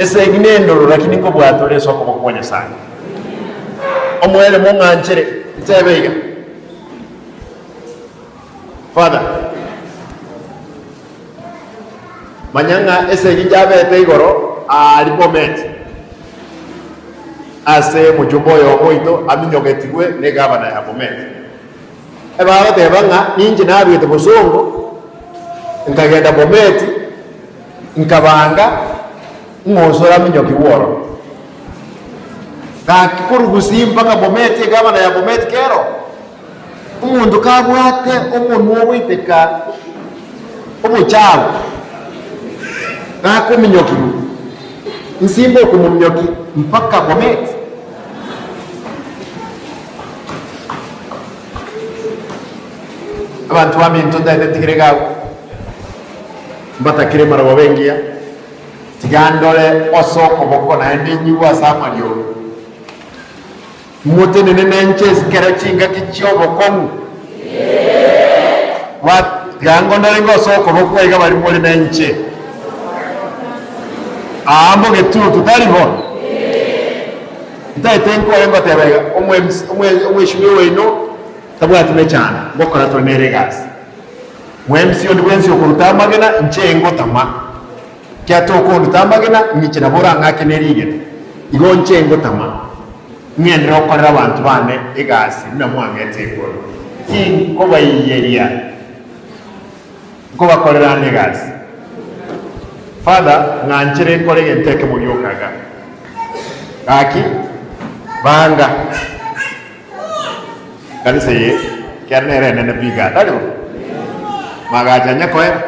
Esegi nendoro lakini nkobwata ore ase okoboko kwa Nyasae. Omoerio mong'anchere ntebe iga. Father, manya ng'a esegi njabete igoro aaria Bomet ase omochumba oyomo oito aminyogetigwe negavana ya Bomet. Ebagoteba ng'a ninche naruete bosongo nkagenda Bomet nkabanga ng'a osore aminyokigwe ororo. Gaki korwa Gusii mpaka Bomet egavana ya Bomet kero. Omonto kabwate omonwa ogoiteka obochabo, gakominyokigwa, nsimba okomominyokia mpaka Bomet. Abanto baminto ntaete ntigere iga abwo, mbatakire marogoba engiya, tiga ndore ase okoboko naende nyigwe ase amariogo. Motenene nenche ekero chingaki chi'obokong'u. Tiga ngondarenge ase okoboko iga baria more nenche. Aa mbogetutu, tari bo? Ntaete nkore ngoteba iga, omweshimiwa oino tabwati mechando, ngokora tore nere egasi. Mwe-MC onde bwensi okoruta amagena, inche ngotama. Ekiagera tokonduta amagena, inche nabo orang'ake ne rigena. Igo inche ngotama, ng'enderere gokorera abanto baane egasi buna mwang'ete igoro. Tinkobaiyeria, nkobakorera ande egasi. Father, ng'anchere nkore egento ekemo gioka iga. Gaki, banga kanisa eye, ekiagera nere enene pi igaa, tari bo? Magacha onye koera.